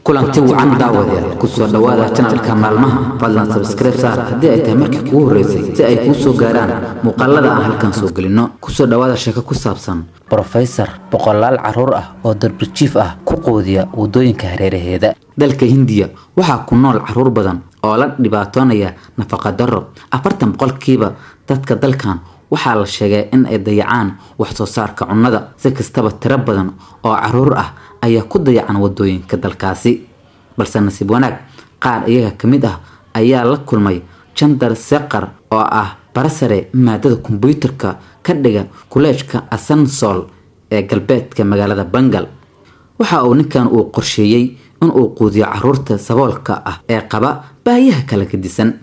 Kulanti wacan daawadayaal, kusoo dhawaada channelka Maalmaha. Fadlan subscribe saar haddii ay tahay markii kugu horreysay, si ay kuu soo gaaraan muuqaalada aan halkan soo gelino. Kusoo dhawaada sheeko ku saabsan brofesor boqolaal caruur ah oo darbijiif ah ku quudiya wadooyinka hareeraheeda. Dalka Hindiya waxaa ku nool caruur badan oo la dhibaatoonaya nafaqa darro. 40% dadka dalkan waxaa la sheegay in ay dayacaan wax soo saarka cunnada. Si kastaba, tiro badan oo caruur ah ayaa ku dayacan wadooyinka dalkaasi, balse nasiib wanaag qaar iyaga ka mid ah ayaa la kulmay Chandar Sekhar, oo ah barasare maadada kombyuutarka ka dhiga kuleejka Asansol ee galbeedka magaalada Bengal. Waxa uu ninkan uu qorsheeyey in uu quudiyo caruurta saboolka ah ee qaba baahiyaha kala gedisan.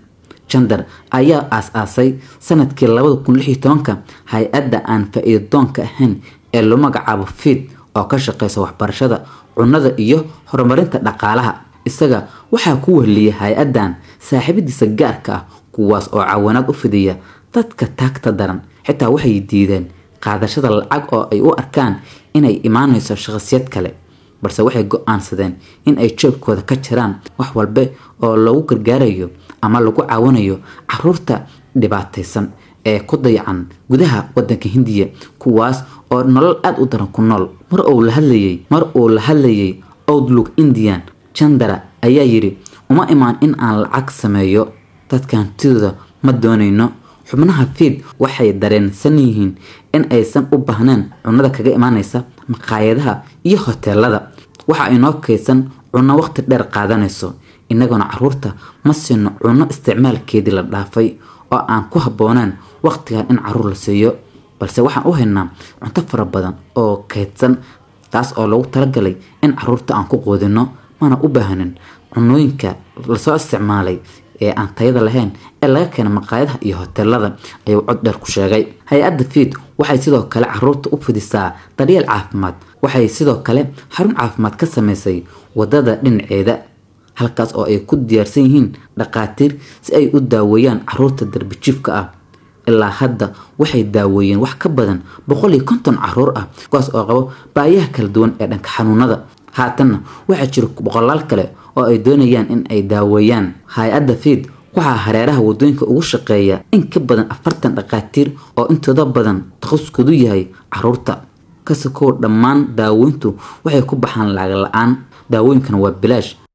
Chandar ayaa aas-aasay sanadkii 2016-ka hay-adda aan faa-iido doonka ahayn ee loo magacaabo FEED, oo ka shaqeysa waxbarashada, cunnada iyo horumarinta dhaqaalaha. Isaga waxaa ku weheliyay hay-addan saaxiibadiisa gaarka ah, kuwaas oo caawinaad u fidiya dadka taagta daran. Xitaa waxay diideen qaadashada lacag oo ay u arkaan inay imaaneyso shaqsiyad kale, balse waxay go-aansadeen in ay joobkooda ka jiraan wax walba oo loogu gargaarayo ama lagu caawinayo caruurta dhibaateysan ee ku dayacan gudaha wadanka Hindiya, kuwaas oo nolol aada u daran ku nool. Mar uu la hadlayay Outlook Indian, Chandara ayaa yidhi: "Uma imaan in aan lacag sameeyo. Dadka hantidooda ma doonayno." Xubnaha FEED waxay dareensan yihiin in aysan u baahnayn cunnada kaga imaaneysa maqaayadaha iyo hoteelada. "Waxa inoo kaydsan cunno waqti dheer qaadanayso. Innaguna caruurta ma siino cunno isticmaalkeedii la dhaafay oo aan ku habboonayn waqtigan in caruur la siiyo, balse waxaan u haynaa cunto fara badan oo kaydsan, taas oo loogu talagalay in caruurta aan ku quudino. Mana u baahnin cunooyinka lasoo isticmaalay ee aan tayada lahayn ee laga keena maqaayadaha iyo hoteelada," ayuu cod dheer ku sheegay. Hay-adda FEED waxay sidoo kale caruurta u fidisaa daryeel caafimaad. Waxay sidoo kale xarun caafimaad ka sameysay wadada dhinaceeda, halkaas oo ay ku diyaarsan yihiin dhaqaatiir si ay u daaweeyaan caruurta darbijiifka ah. Ilaa hadda waxay daaweeyeen wax ka badan 150 caruur ah, kuwaas oo qabo baahiyaha kala duwan ee dhanka xanuunada. Haatanna waxaa jira boqolaal kale oo ay doonayaan in ay daaweeyaan. Hay-adda FEED waxaa hareeraha wadooyinka ugu shaqeeya in ka badan 40 dhaqaatiir oo intooda badan takhasuskoodu yahay caruurta. Kasakow, dhammaan daaweyntu waxay ku baxaan lacag la-aan. Daawooyinkana waa bilaash.